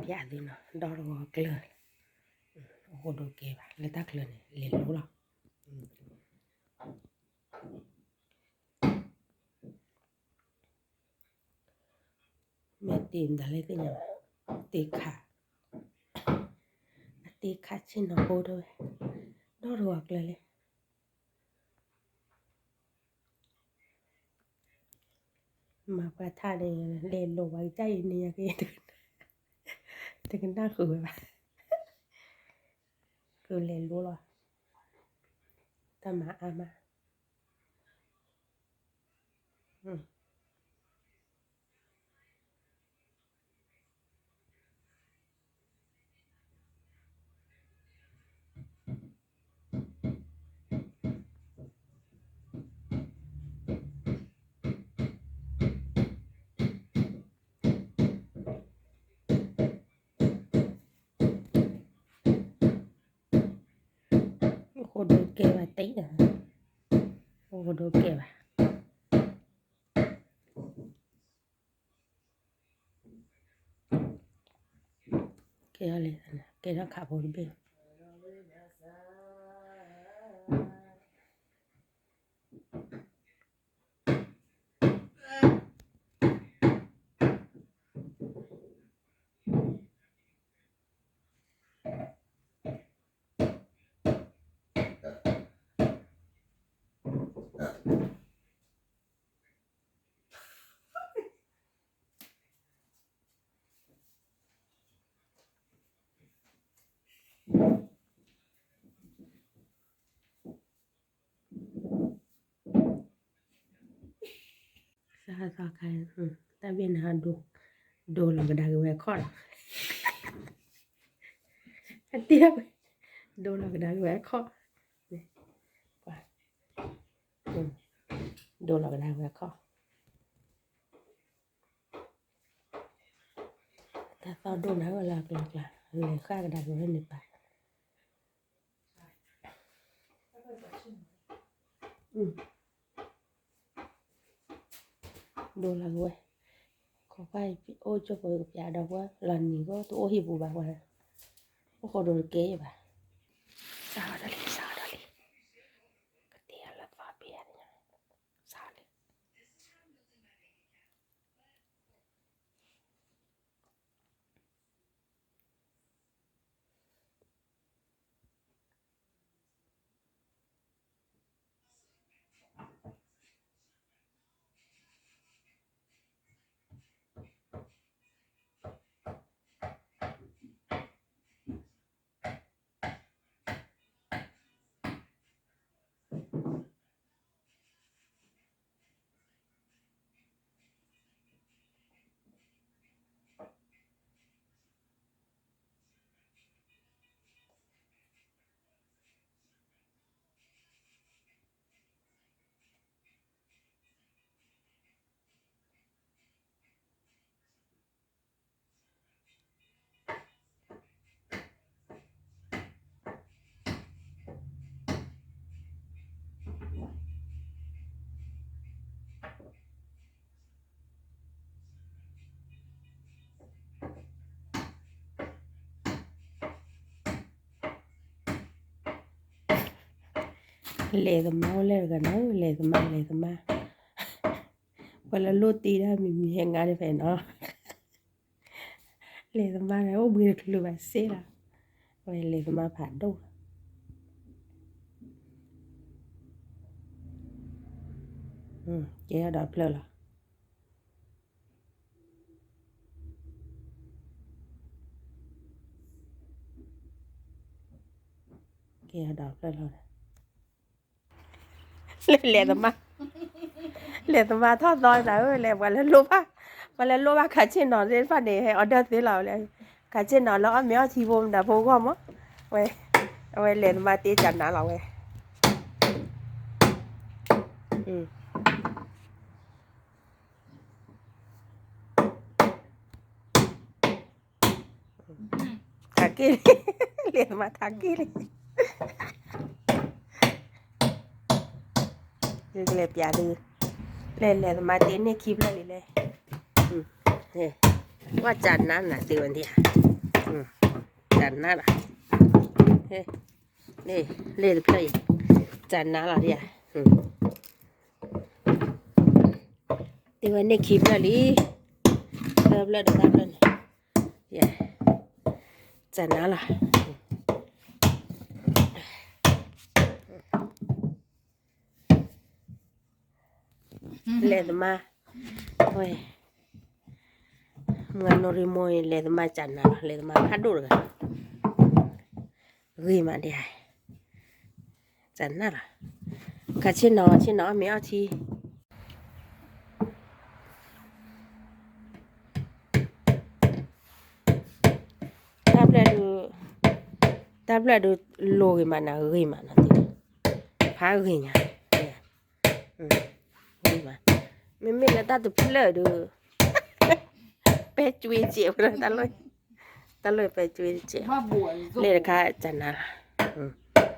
ပျးသုနီၤ ဒီတဂီၤကျၢၤ, အိၣ်ဃိဒိကဲဘၣ် လၢတၢ်ချၢန့ၣ် လဲၤလိလီၤ. မ့ၢ်တ့ၢ်မတၤလဲၣ်သ့ၣ်ညါဘၣ်, တ့ၢ်ခး, အတ့ၢ်ခးဆ့ၣ်နီၤဖိတဝဲ, ဒီတဂီၤကျၢၤလဲၣ်. မၤပှၤထါန့ၣ် လဲၤလိၤဝဲကစၢ်အံၤန့ၣ် ယက့ၤ တကနၣ်ဃုာ်ဝဲဘၣ်, ကလဲၤလိလီၤ, တၢ်မၤအါမး. အိၣ်ဃိဒိကဲဘၣ်တံၢ်, အိၣ်ဃိဒိကဲဘၣ်. ကဲလံ, ကဲထီၣ်ခးဖိတဘ့ၣ်. စးသီခါ, တၢ်ဘ့ၣ်နၤ ဒိလီၤကဒါက့ၤဝဲအခီၣ်လီၤ. အတ့ၢ်ဝဲ, ဒိလီၤကဒါက့ၤဝဲအခီၣ်, ဒိလီၤကဒါက့ၤဝဲအခီၣ်. တၢ်သီၣ်ဒိၣ်နၤဝဲလၢအကျါကျါ, လဲၤဃၣ်ကဒါက့ၤဝဲန့ၣ်ပၢ်. ဒိလီၤက့ၤဝဲ, ခိးကွၢ်အံၤ အိၣ်ကၠိဖိကပျးဒီးဝဲ လီၤနံၤဂီၢ် တအိၣ်ဟံၣ်ပူၤဘၣ်ဝဲ, အိၣ်ဃိဒိတကဲဘၣ်. စးအီၤဒီးလံ စးအီၤဒီးလံ, ကတဲအီၤလၢသီဘ့ၣ်ညါ, စးအီၤလံ. လဲၤသမါအိၣ်လဲၣ်တဂၤနီၤ, လဲၤသမါ လဲၤသမါ, ပှၤလၢလိၣ်တ့ဒၣ်မံၤမံၤဟဲငါန့ၣ်ဖဲနီၤ, လဲၤသမါန့ၣ် အိၣ်ဘှံးတချုးဘၣ်စ့ၢ်လီၤ, ဝဲလဲၤသမါဖးဒိၣ်လီၤ, ကဲဒီးဖျၢၣ်လီၤ. ကဲဒီးဖျၢၣ်လီၤ, လဲၤသမါ, လဲၤသမါထီၣ်သီတၢ်ဧၢ, လဲၤပှၤလၢလိၣ်ဘၣ်, ပှၤလၢလိၣ်ဘၣ်ခးဆ့ၣ်နီၤသ့ၣ်တဖၣ်န့ၣ် ဟဲအီၣ်ဒၢၣ်သ့လီၤ, ခးဆ့ၣ်နီၤလၢအီၣ်မ့ၤအီၣ်ထံဖိမတၤဖိဂီၢ်မး, ဝဲ, အဝဲလဲၤသမါတ့ကနၤလီၤဝဲ. ထးက့ၢ်လံ, လဲၤသမါထးက့ၢ်လံ, ယကလဲၤပျးသု, လဲၤလဲၤသမါတ့န့ၢ်ခံဖျၢၣ်လံလဲၣ်, ကွၢ်ကနၤနၤသ့ဝဲဒၣ်ဧါ. စးနါလီၤ, န့ၣ် လဲၢ်တဖျၢၣ်အံၤ စးနါလီၤဒ်ဧါ, တ့ဝဲန့ၢ်ခံဖျၢၣ်လံ, သၢဖျၢၣ်ဒီးတၢ်ဖျၢၣ်န့ၣ်, စးနါလီၤ, လဲၤသမါ, ဝဲ, မုၢ်ဂၤနီၢ်ရံမိၢ်အံၤ လဲၤသမါစးနါလီၤ, လဲၤသမါဖးဒိၣ်တဂၤ, ဂ့ၤမးဒ်ဧါ, စးနါလီၤ, ခးဆ့ၣ်နီၤ ဆ့ၣ်နီၤအီၣ်မ့ၤအီထံ တၢ်ဖျၢၣ်ဒုး, တၢ်ဖျၢၣ်ဒုး လိၤဂ့ၤမးနၤ ဂ့ၤမးနၤ, ဖးဂ့ၤညါ, ဂ့ၤမး, မ့မ့ၢ်လၢတၢ်တဖျၢၣ်ဒုး, ပဲကွ့ကဲးဝဲဒၣ်, တၢ်လီၢ်ပဲကွ့ကဲး, လဲၤတခါစးနါလီၤ,